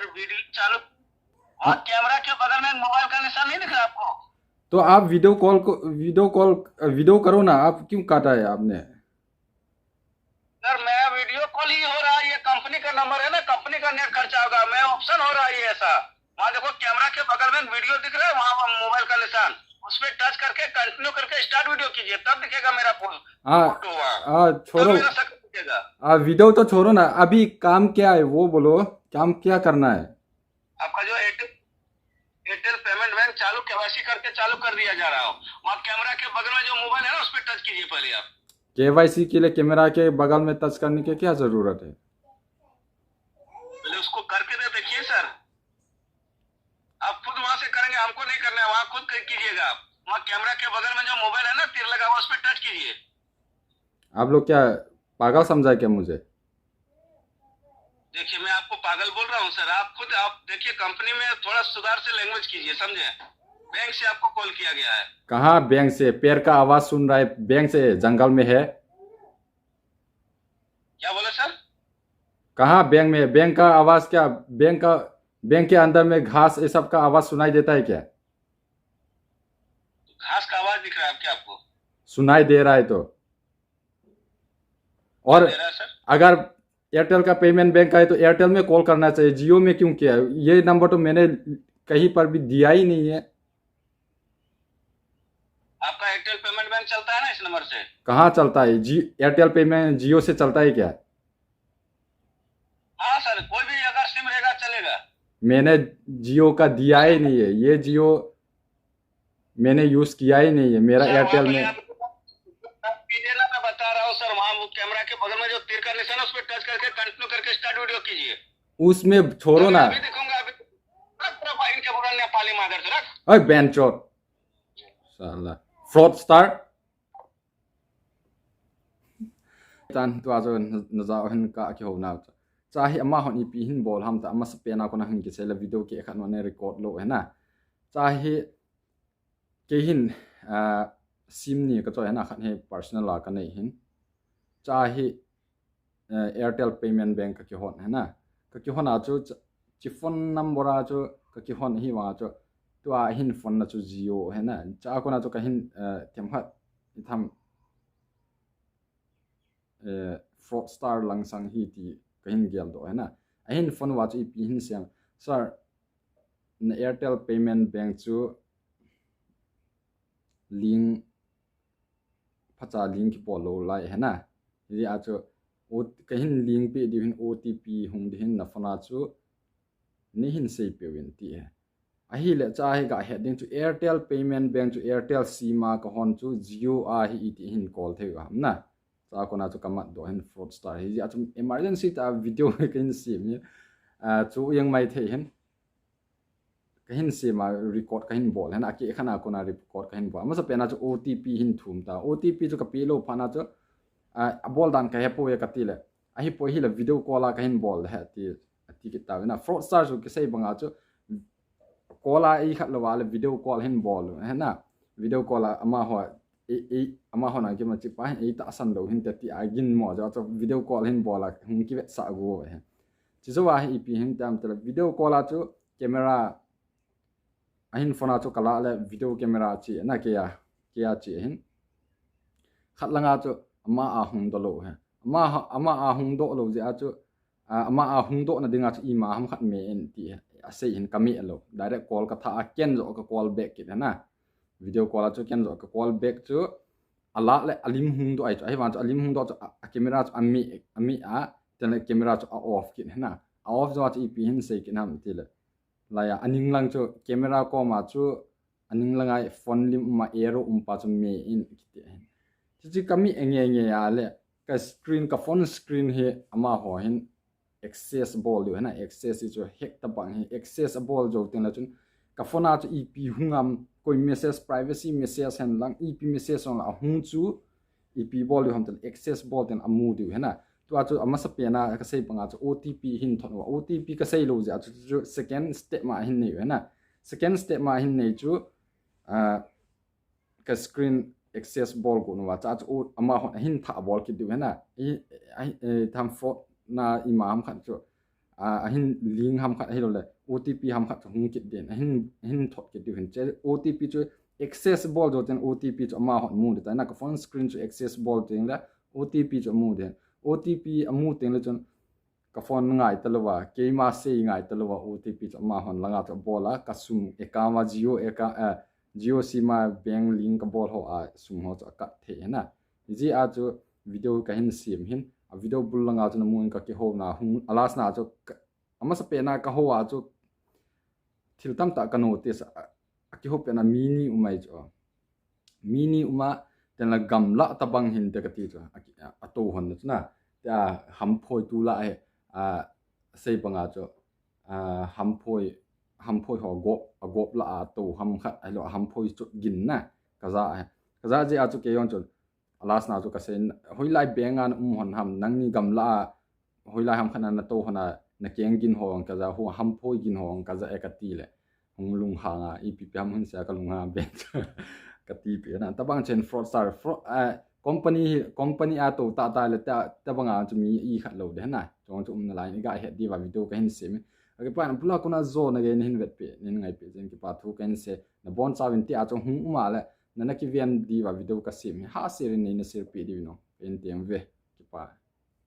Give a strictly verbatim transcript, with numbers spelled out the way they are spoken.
वीडियो चालू। वहाँ कैमरा के बगल में मोबाइल का निशान नहीं दिख रहा आपको? तो आप वीडियो कॉल को, वीडियो कॉल, वीडियो करो ना, आप क्यों काटा है आपने? सर, मेरा वीडियो कॉल ही हो रहा है, ये कंपनी का नंबर है ना, कंपनी का नेट खर्चा होगा, मैं ऑप्शन हो रहा है ये ऐसा। वहाँ देखो, कैमरा के बगल में वीडियो दिख रहा है, वहाँ मोबाइल का निशान, उस पर टच करके कंटिन्यू करके स्टार्ट वीडियो कीजिए, तब दिखेगा मेरा फोन। हाँ, फोटो वहाँ। हाँ, छोड़ो। तब मेरा सक्सेस दिखेगा। हाँ, वीडियो तो छोड़ो ना, अभी काम क्या है वो बोलो, काम क्या करना है? आपका जो एयरटेल एयरटेल पेमेंट बैंक चालू केवाईसी करके चालू कर दिया जा रहा हो। वहाँ कैमरा के बगल में जो मोबाइल है ना, उस पर टच कीजिए पहले आप। केवाईसी के लिए कैमरा के बगल में टच करने की क्या जरूरत है? पहले उसको करके दे देखिए सर, आप खुद वहां से करेंगे, हमको नहीं करना है, वहां खुद कर कीजिएगा आप। वहाँ कैमरा के बगल में जो मोबाइल है ना, तीर लगा हुआ, उस पर टच कीजिए। आप लोग क्या पागल समझा है क्या मुझे? देखिए, मैं आपको पागल बोल रहा हूँ सर, आप खुद आप देखिए, कंपनी में थोड़ा सुधार से लैंग्वेज कीजिए, समझे? बैंक से आपको कॉल किया गया है। कहाँ बैंक से? पैर का आवाज सुन रहा है बैंक से, जंगल में है। क्या बोला सर? कहाँ बैंक में है? बैंक का आवाज क्या, बैंक का, बैंक के अंदर में घास ये सब का आवाज सुनाई देता है क्या? घास का आवाज दिख रहा है क्या आपको? सुनाई दे रहा है तो। और दे रहा है सर। अगर एयरटेल का पेमेंट बैंक का है तो एयरटेल में कॉल करना चाहिए, जियो में क्यों किया? ये नंबर तो मैंने कहीं पर भी दिया ही नहीं है। आपका एयरटेल पेमेंट बैंक चलता है ना इस नंबर से? कहाँ चलता है जी? एयरटेल पेमेंट जियो से चलता है क्या? हाँ सर, कोई भी अगर सिम रहेगा चलेगा। मैंने जियो का दिया ही नहीं है, ये जियो मैंने यूज किया ही नहीं है, मेरा सर, वहाँ एयरटेल पे में। आप कीजिए ना, मैं बता रहा हूँ सर, वहाँ वो कैमरा के बगल में जो तीर का निशान है, उस पर टच करके कंटिन्यू करके स्टार्ट वीडियो कीजिए। उसमें छोड़ो ना। अभी दिखाऊंगा, अभी रख, रख, इनके बगल में पाली मादर से रख। ओए बेंचोद, साला फ्रॉडस्टार। Tan tua chu na, na jao hin ka kihou nau chu. Cha hi amahon ipi hin bol ham ta, amasa pen a kona hin kisei le video keh khat na record lou hina. Cha hi kei hin, ah, sim ni ka choi hina, khat hi personal a ka nei hin. Cha hi, eh, Airtel Payment Bank ka kihon hina. Ka kihon a chu, chi phone number a chu ka kihon hi vang a chu, tua hin phone na chu Jio hina. Cha kona chu ka hin, eh, themkhat itham, eh, fraudster langsang hi ti ka hin geldoh hina. Ahin phone uva chu ipi hin sem. Sir, na Airtel Payment Bank chu link, phacha link kibol lou lai hina. Hijeh a chu, O-, ka hin link peh diu hin O T P hung ding hin na phone a chu, nei hin seipeh uvin ti hi. Ahile cha hi gahet ding chu Airtel Payment Bank chu Airtel sim a ka hon chu Jio a hi iti hin call thei u ham na. Cha kona chu ka matdoh hin fraudster hi. Hijeh a chu emergency tah a video ka hin sem hi. Ah, chu jeng mai thei hin. Ka hin sem a record ka hin bol hina, akeh khat a kona record ka hin bol. Amasa pen a chu O T P hin thum ta. O T P chu ka peh lou phat na chu, ah, abol dan ka hepoi kati le. Ahipoi hile video call a ka hin bol le he ti, ati kit tauve na. Fraudster chu kisei bang a chu call a ei khat lou a le video call hin bol u hina. Video call a amaho, ei, ei, amaho na kima chi pa hin ei tahsan lou hin te ti a ginmo jo chu video call hin bol a hung kivetsah go ve. Chi jou a hi ipi hin tam te le video call a chu camera, ahin phone a chu ka la le video camera chi na kei a, kei a chi hin. Khat lang a chu ama a hung doh lou hi. Ama, ama a hung doh lou jeh a chu, a, ama a hung doh na ding a chu ima ham khat me in ti hi. Asei hin ka me lou. Direct call ka tha a ken jo ka call back kit hina. Video call a chu ken jo ka call back chu a la le a lim hung doh ahi chu. Ahivang chu a lim hung doh chu a, a camera chu a me, a me a, te le camera chu a off kit hina. A off jo a chu ipi hin sei kit ham ti le. Lai a, a ning lang chu camera koma chu a ning lang a phone lim um a arrow um pa chu me in kiti hin. Chu chu ka me nge nge a le ka screen, ka phone screen hi amaho hin access bol diu hina, access hi chu hack tabang hi, access abol jou teng le chun ka phone a chu ipi hung am, koi message, privacy message hen lang, ipi message hung lang a hung chu ipi bol diu ham ti le access bol teng amu diu hina. Tua chu amasa pen a ka sei bang a chu O T P hin thot uva. O T P ka sei lou jeh a chu, chu second step ma hin nei u hina. Second step ma hin nei chu, ah, ka screen access bol got uva. Cha chu o, amahon ahin tha bol kit diu hina. I, i, i, tham phone na ima ham khat chu. a, ahin link ham khat ahilou le O T P ham khat chu hung kit din, ahin, ahin thot kit diu hin. Hiche O T P chu access bol jou teng O T P chu amahon mu ding ahitai na, ka phone screen chu access bol teng le O T P chu amu ding. O T P amu teng le chun ka phone ngai talouva, keima sei ngai talouva O T P chu amahon langa chu abol a, ka sum account a Jio account, eh, Jio sim a bank link ka bol ho a sum ho chu a cut thei ahi na. Hijeh a chu video kahin sem hin, a video bul langa chu namun ka kihouna hung, a last na chu ka, amasapen a ka hou a chu thil tamtah ka notice a, a kihou pen a mi ni um ahi chu. Mi ni um a, tengle gamlah tobang hinte kati chu, a, a touhon na chu na. Tia hamphoi tu lah hi, a, sei banga chu, a, hamphoi, hamphoi ho gop, a gop lah a tou ham khat ahilou, a hamphoi chu gin na, kaja hi. Kaja jeh a chu kei jong chun, a last na chu kasei, hoilai bank a na um hon ham, nangni gamlah a, hoilai ham khat na na tou hon a, na keng gin ho jong kaja, hu hamphoi gin ho jong kaja e kati le. Hung lunghang a, ipi pi ham hun sia ka lunghang a bank chu kati pi na. Tobang chen fraud star, fraud, eh, company hi, company a tou tah tah le ta, tobang a chu mi i khat lou ding ahi na. Chong chu um nalai, i ga het diuva video kahin sem in. Akipa na bula kona jo na gei nahin vetpi, nahin ngaipi jeh in kipa thu kahin sei. Nabonchauvin tia chu hung um a le, na, na kiven diuva video kasem hi. Ha share in neina share pi diu vin o. Kahin tem uve. Kipa.